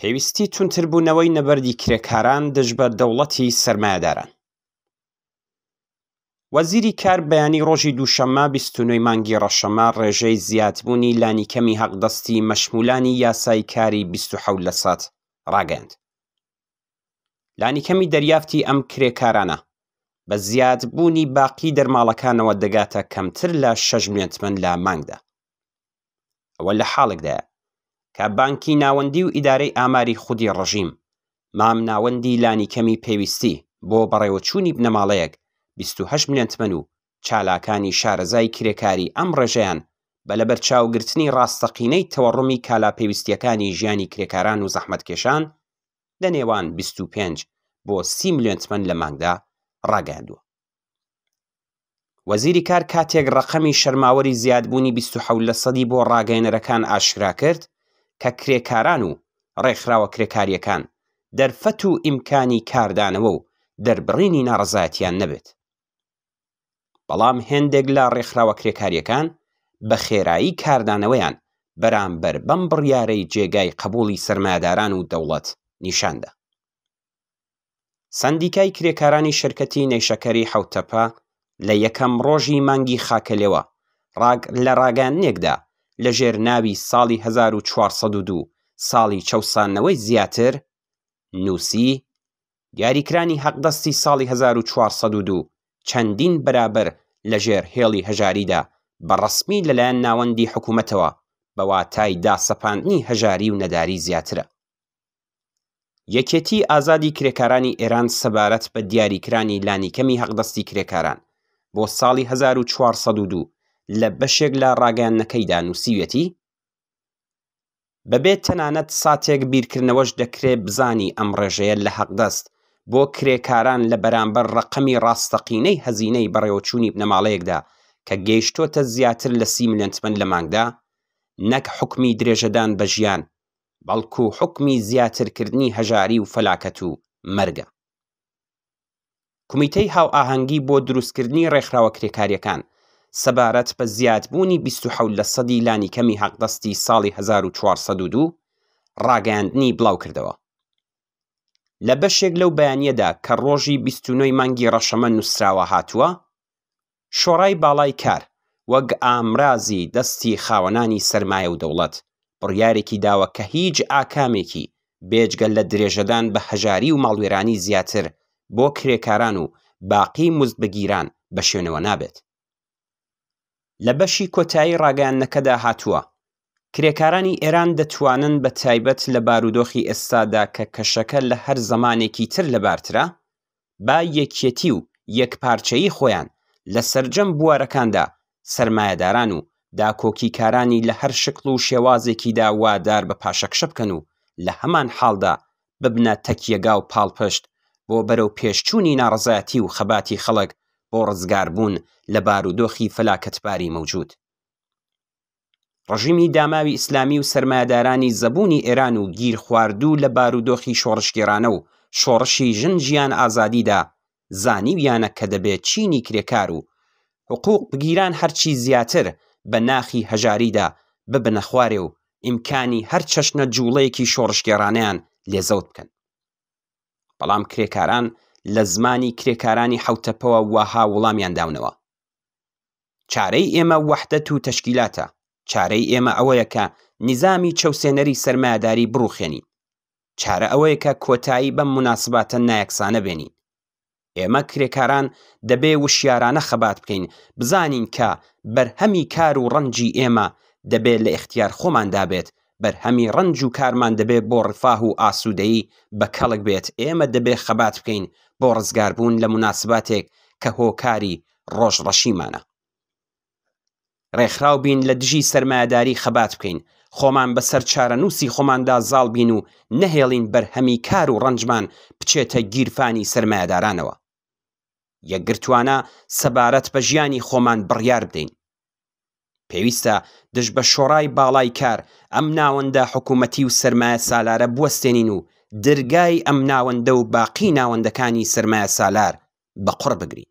پێویستی توندتربوونەوەی نەبەردی کرێکاران دژ بە دەوڵەتی سەرمایەداران. وەزیری کار بەیانی ڕۆژی دووشەممە 29 ی مانگی ڕەشەمە ڕێژەی زیادبوونی لانیکەمی حەقدەستی مەشمولانی یاسای کاری 27 لەسەد ڕاگەیاند. لانیکەمی دەریافتی ئەم کرێکارانە بە زیادبوونی باقی دەرماڵەکانەوە دەگاتە کەمتر لە 6 ملیۆن تمەن لە مانگدا. ئەوە لە حاڵێکدایە کە بانکی ناوەندی و ئیدارەی ئاماری خودی ڕژیم مام ناوەندی لانیکەمی پێویستی بۆ بەڕێوەچوونی بنەماڵەیەک 28 ملیۆن تمەن و چالاکانی شارەزای کرێکاری ئەم ڕێژەیان بە لەبەرچاوگرتنی ڕاستەقینەی تەوەڕومی کالا پێویستییەکانی ژیانی کرێکاران و زەحمەتکێشان لە نێوان 25 بۆ 30 ملیۆن تمەن لە مانگدا ڕاگەیاندووە. وەزیری کار کاتێک ڕەقەمی شەرماوەری زیادبوونی 27 لەسەدی بۆ ڕاگەیەنەرەکان ئاشکرا کرد کە کرێکاران و ڕێکخراوە کرێکارییەکان دەرفەت و ئیمکانی کاردانەوە و دەربڕینی ناڕەزایەتیان نەبێت. بەڵام هێندێک لە ڕێکخراوە کرێکارییەکان بە خێرایی کاردانەوەیان بەرامبەر بەم بڕیارەی جێگای قەبووڵی سەرمایەداران و دەوڵەت نیشان دا. سەندیکای کرێکارانی شرکەتی نەیشەکەری حەوتتەپە لە یەکەم ڕۆژی مانگی خاکەلێوە ڕاگ لە ڕاگەیاندنێکدا لە ژێر ناوی ساڵی 1402 ساڵی چەوساندنەوەی زیاتر نووسی، دیاریکرانی حەقدەستی ساڵی 1402 چەندین بەرابەر لە ژێر هێڵی هەژاریدا بە ڕەسمی لەلایەن ناوەندی حکوومەتەوە بە واتای داسەپاندنی هەژاری و نەداری زیاترە. یەکێتی ئازادی کرێکارانی ئێران سەبارەت بە دیاریکرانی لانیکەمی حەقدەستی کرێکاران بۆ ساڵی 1402 لە بەشێک لە ڕاگەیاندنەکەیدا نووسیویەتی، بەبێ تەنانەت ساتێک بیرکردنەوەش دەکرێ بزانی ئەم ڕێژەیە لە حەقدەست بۆ کرێکاران لە بەرامبەر ڕەقەمی ڕاستەقینەی هەزینەی بەڕێوەچوونی بنەماڵەیەکدا کە گەیشتۆتە زیاتر لە 30 ملیۆن تمەن لە مانگدا نەک حوکمی درێژەدان بە ژیان بەڵکو حوکمی زیاترکردنی هەژاری و فەلاکەت و مەرگە. کومیتەی هاوئاهەنگی بۆ دروستکردنی ڕێکخراوە کرێکارییەکان سەبارەت بە زیادبوونی 27 لەسەدی لانیکەمی حەقدەستی ساڵی 1402 ڕاگەیاندنی بڵاوکردەوە. لە بەشێک لەو بەیانییەدا کە ڕۆژی 29 ی مانگی ڕەشەمە نووسراوە هاتووە، شۆڕای باڵای کار وەک ئامرازی دەستی خاوەنانی سەرمایە و دەوڵەت، بڕیارێکی داوە کە هیچ ئاکامێکی بێجگە لە درێژەدان بە هەژاری و ماڵوێرانی زیاتر بۆ کرێکاران و باقی مزدبگیران بە شوێنەوە نابێت. لە بەشی کۆتایی ڕاگەیاندنەکەدا هاتووە، کرێکارانی ئێران دەتوانن بە تایبەت لە بارودۆخی ئێستادا کە کەشەکە لە هەر زەمانێکی تر لەبارترە، با یەکیەتی و یەکپارچەیی خۆیان لە سەرجەم بوارەکاندا سەرمایەداران و داکۆکیکارانی لە هەر شکڵ و شێوازێکیدا وادار بە پاشەکشە بکەن و لە هەمان حاڵدا ببنە تەکیەگا و پاڵپشت بۆ بەرەو پێشچوونی ناڕەزایەتی و خەباتی خەڵک بۆ ڕزگاربوون لە بارودۆخی فەلاکەتباری مەوجود. ڕژیمی داماوی ئیسلامی و سەرمایەدارانی زەبوونی ئێران و گیرخواردوو لە بارودۆخی شۆڕشگێڕانە و شۆڕشی ژن ژیان ئازادیدا زانیویانە کە دەبێ چینی کرێکار و حقوق بگیران هەرچی زیاتر بە ناخی هەژاریدا ببنە خوارێ و ئیمکانی هەر چەشنە جووڵەیەکی شۆڕشگێڕانەیان لێ زەوت بکەن. بەڵام کرێکاران لە زمانی کرێکارانی حەوتەپەوە وەها وڵامیان داونەوە. چارەی ئێمە وەحدەت و تەشکیلاتە، چارەی ئێمە ئەوەیە کە نیزامی چەوسێنەری سەرمایەداری بڕوخێنین. چارە ئەوەیە کە کۆتایی بەم موناسباتە نایەکسانە بێنین. ئێمە کرێکاران دەبێ وشیارانە خەبات بکەین، بزانین کە بەرهەمی کار و ڕەنجی ئێمە دەبێ لە ئیختیار خۆماندا بێت، بەرهەمی ڕەنج و کارمان دەبێ بۆ ڕفاه و ئاسوودەیی بە کەڵک بێت، ئێمە دەبێ خەبات بکەین بۆ ڕزگاربوون لە موناسباتێک کە هۆکاری ڕۆژ ڕەشیمانە. ڕێکخراو بین لە دژی سەرمایەداری خەبات بکەین، خۆمان بەسەر چارەنووسی خۆماندا زاڵ بین و نەهێڵین بەرهەمی کار و ڕەنجمان بچێتە گیرفانی سەرمایەدارانەوە. یەکگرتووانە سەبارەت بە ژیانی خۆمان بڕیار بدەین. پێویستە دژ بە شۆڕای باڵای کار ئەم ناوەندە حکوومەتی و سەرمایە سالارە بوەستێنین و درگای ئەم ناوەندە و باقی ناوەندەکانی سەرمایە سالار بە قوڕ بگرین.